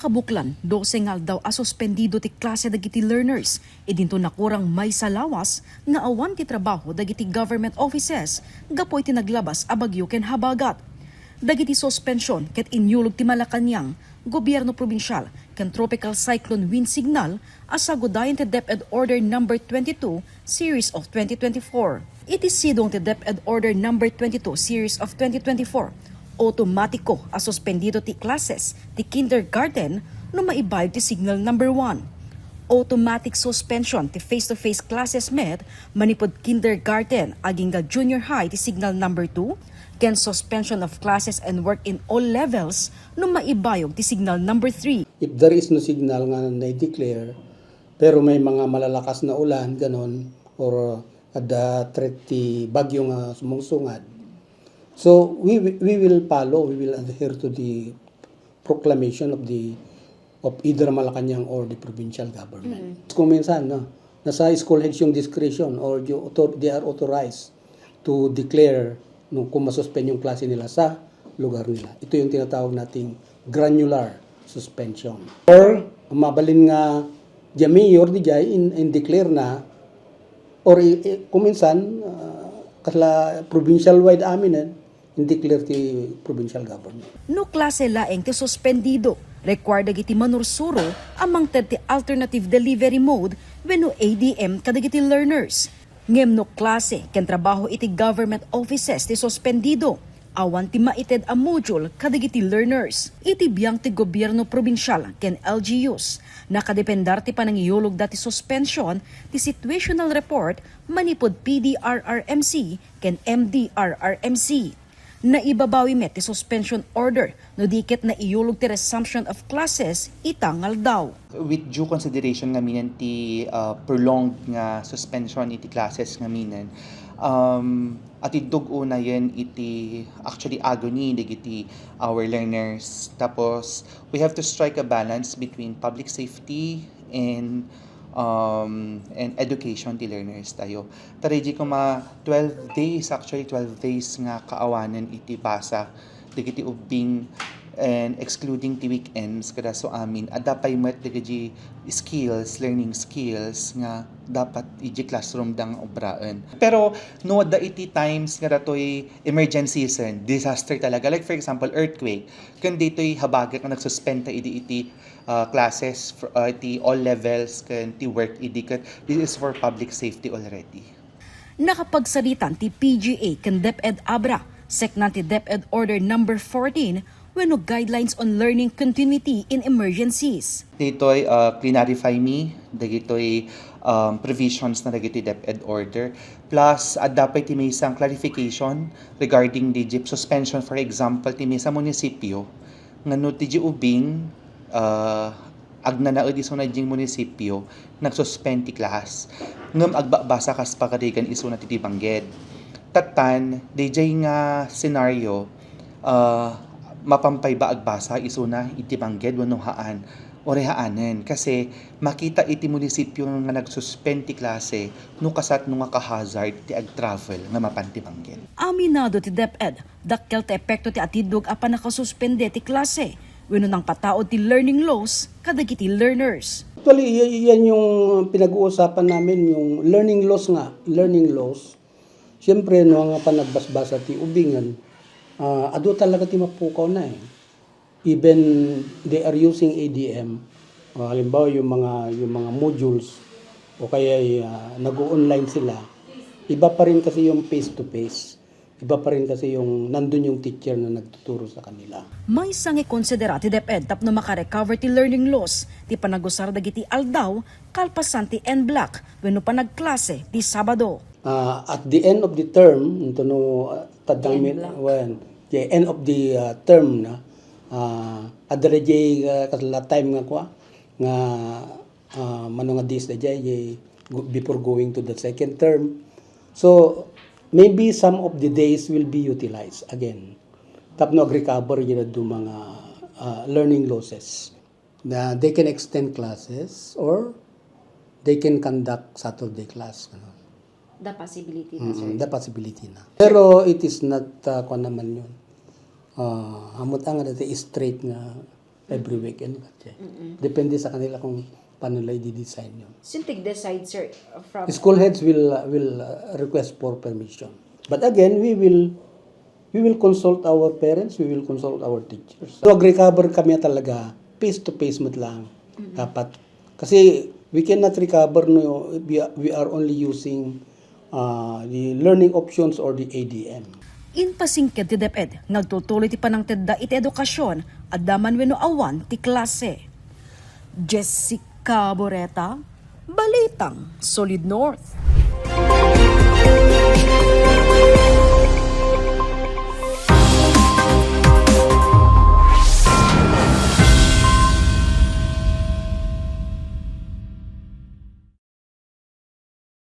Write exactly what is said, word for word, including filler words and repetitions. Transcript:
Kabuklan, dose nga aldaw a suspendido ti klase dagiti learners, idinto nakurang maysa lawas nga awan ti trabaho dagiti government offices gapu iti naglabas a bagyo ken habagat. Dagiti suspension ket inyulog ti Malacañang, gobyerno probinsial, ken Tropical Cyclone Wind Signal a sagudayan ti DepEd Order Number twenty-two, Series of twenty twenty-four. Iti sidong ti DepEd Order Number twenty-two, Series of twenty twenty-four, automatiko a suspendido ti classes ti kindergarten no maibayag ti signal number one. Automatic suspension ti face-to-face classes met manipud kindergarten agingga junior high ti signal number two, ken suspension of classes and work in all levels no maibayag ti signal number three. If there is no signal nga na-declare, pero may mga malalakas na ulan, ganon, or adda threat ti bagyo nga sumungsungad. So, we, we will follow, we will adhere to the proclamation of the, of either Malacañang or the provincial government. Mm. Kung minsan, no, nasa school heads yung discretion or yung author-, they are authorized to declare no, kung masuspend yung klase nila sa lugar nila. Ito yung tinatawag nating granular suspension. Or, mabalin nga, di mayor, di jay, in, in declare na, or i, i, kung minsan, ah, kasla provincial wide amin, eh, in declare ti provincial government. No klase laeng ti suspendido, required dagiti manursuro a mangted ti alternative delivery mode wenno A D M kadagiti learners. Ngem no klase ken trabaho iti government offices ti suspendido, awan ti maited a module kadagiti learners. Iti biang ti gobierno probinsial ken L G Us, nakadependar ti panangiyulogda ti suspension ti situational report manipud P D R R M C ken M D R R M C. Naibabawi met ti suspension order no di ket naiyulog ti resumption of classes ita nga aldaw. With due consideration ngaminen ti, ah, prolonged nga suspension iti classes ngaminen, um, atiddog unayen iti actually agony dagiti our learners. Tapos, we have to strike a balance between public safety and, um, and education ti learners tayo. Tara, di koma twelve days, actually twelve days nga kaawanen iti basa dagiti ubbing and excluding ti weekends kada so amin. Adda pay met dagiti skills, learning skills nga dapat iti classroom da nga obraen. Pero no adda iti times nga datoy emergency season, disaster talaga. Like for example, earthquake. Ken ditoy habagat nga nagsuspend ta idi iti, ah, classes, fr-, ah, iti all levels ken ti work idi ket this is for public safety already. Nakapagsaritan ti P G A ken DepEd Abra, seknan ti DepEd Order Number fourteen wenno Guidelines on Learning Continuity in Emergencies. Ditoy, ah, clarify mi dagitoy, um, provisions na dagitoy DepEd Order. Plus, adda pay ti maysang clarification regarding the jeep suspension, for example, ti maysa munisipyo nga no ti ubing, ah, agnanaed isuna diay munisipyo, nagsuspend ti class. Ngem agbabasa kas pagarigan isuna ti tibangged. Tattan, daydiay nga scenario, ah, mapan pay ba agbasa isuna iti bangged wenno haan? Uray haanen, kasi makita iti munisipyo nga nagsuspend ti klase no kasatno nga ka-hazard ti agtravel nga mapan ti bangged. Aminado ti DepEd, dakkel ti epekto ti atiddog a pannakasuspende ti klase wenno nangpataud ti learning loss kadagiti learners. Actually, y-, yan yung pinag-uusapan namin, yung learning loss nga, learning loss. Siyempre, no, nga panagbasbasa ti ubingen, ah, adu talaga ti mapukawna, eh. Even they are using A D M, ah, halimbawa, yung mga, yung mga modules, o kaya, ah, nag-o-online sila, iba pa rin kasi yung face to face. Iba pa rin kasi yung nandun yung teacher na nagtuturo sa kanila. Maysa nga ikonsidera ti DepEd tapno makarecover ti learning loss ti panagusar dagiti aldaw kalpasan ti en bloc wenno panagklase ti Sabado. Ah, at the end of the term, ito no, ah, tadang End mi-, block. When, the end of the, ah, term na, ah, adda diay, ah, kasla time nga kua, nga, ah, mano nga days da diay, diay go-, before going to the second term. So, maybe some of the days will be utilized again. Tapno ag-recover diay adu mga, ah, learning losses. Na they can extend classes or they can conduct Saturday class, ano. The possibility na, Mm, sir. The possibility na. Pero it is not, uh, kuwan naman yun. Uh, amot ang dati straight nga every weekend. Depende sa kanila kung paano nila i-design yun. Sino tig-decide, sir, from... School heads will uh, will uh, request for permission. But again, we will we will consult our parents, we will consult our teachers. So, recover kami talaga face to face met lang dapat. Kasi we cannot recover no we are, we are only using uh, the learning options or the A D M. Impasingked ti DepEd nga agtutuloy ti panangtedda iti edukasyon, adda man wenno awan ti klase. Jessica Boreta, Balitang Solid North.